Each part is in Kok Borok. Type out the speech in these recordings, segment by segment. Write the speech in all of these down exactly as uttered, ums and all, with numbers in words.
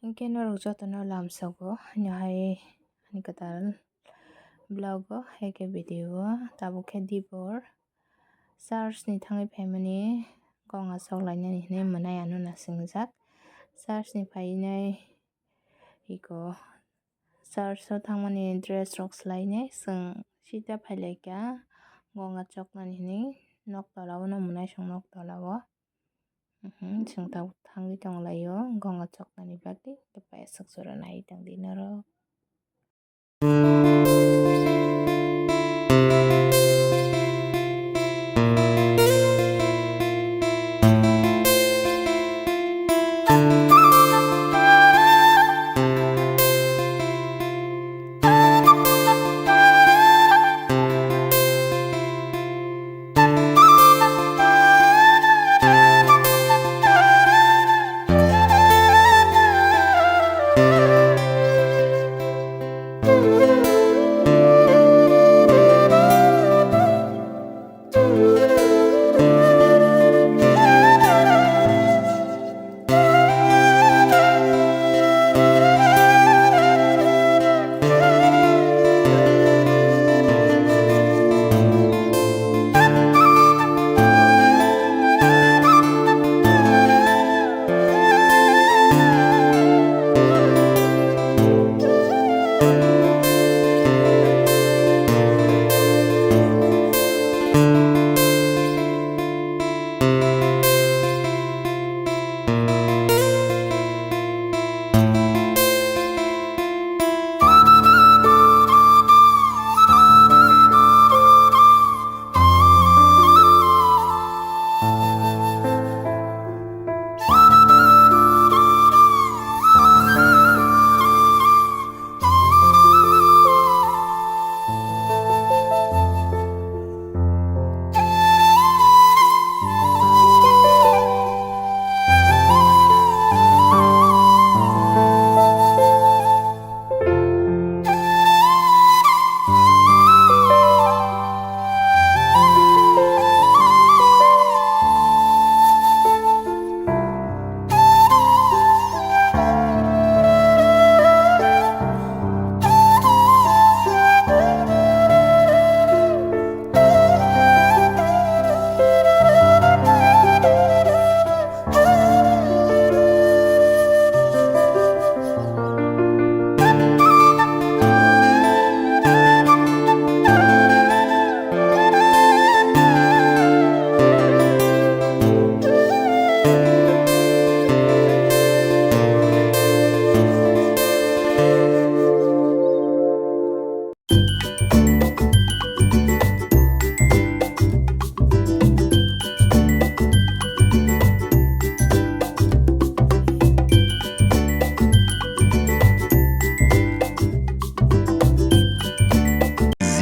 Hinkhe norok jotono lamsogo, haino hai ani kwtal vlog o, hai khe video o, tabuk khe dibor church ni thangwi phaimani gong achok lainani hinwi mwnai ano nasingjak. Church ni phainai iko church o thangmani dress rok swlainai, chwng sita phailaikha gong achoknani hinwi nok tola o, no mwnaisong nok tola o. Mhm, chwng tabuk thangwi tonglaio gong achoknani bagwi, tei paisuk jora nai tongdi norok.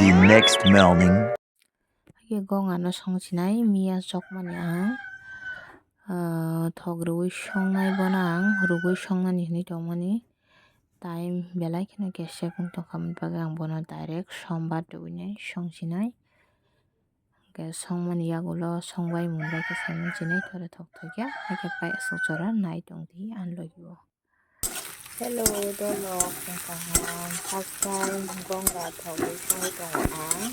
The next morning. Haikhe gong ano songchinai miya chokmani ang, ah, thok rwui songnai bono ang rwgui songnani hinui tongmani. Time belai kheno kesep wng tongkha, aboni bagwi ang bono direct sombar rwinai songchinai. Hwnkhe songmani yagulo songbai munda khe saimanchinai, tore thok thokya, haikhe pai aswk jora nai tongdi ani logi o. Hello, dolok, chwng kaham. First time gongga thogwi songwi tongo ang.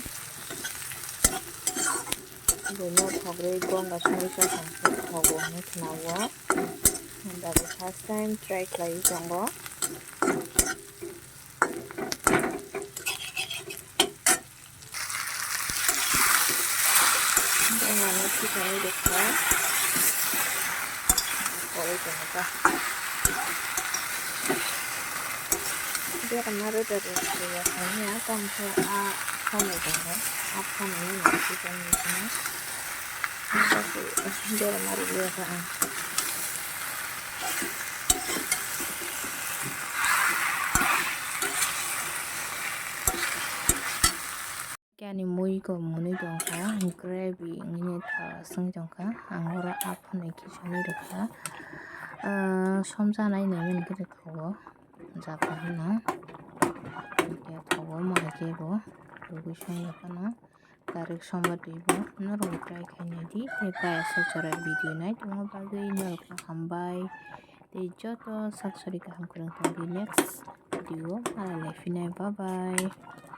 Buino thogwi gongga songwi chakha hwnkhe thogo hwnwi khwnao. Ang dago first time try khlaiwi tongo. Bongani thikani rwkha. Koi tongo ta. Berama roda rwkha ya kanya, tamo khe a khamwi tongo. A khamwi no thikani rwkha. Berama rwkha ang. Khe ani mui kok mwnwi tongkha, gravy wngwi tha-, swngwi tongkha. Ang oro aphano khe sonwi rwkha. Ah, somsa nai nai mani khe thogo, jaka hwnwi. Khe thogo, omo hai khe bo rwgwi songwi phano. Direct sombar twi bo norok try khai nai di. Tei pai aswk jora video nai tongma bagwi norokno hambai. Tei joto sak sori kaham kwrwng tongdi next video o malai lai phinai. Bye bye.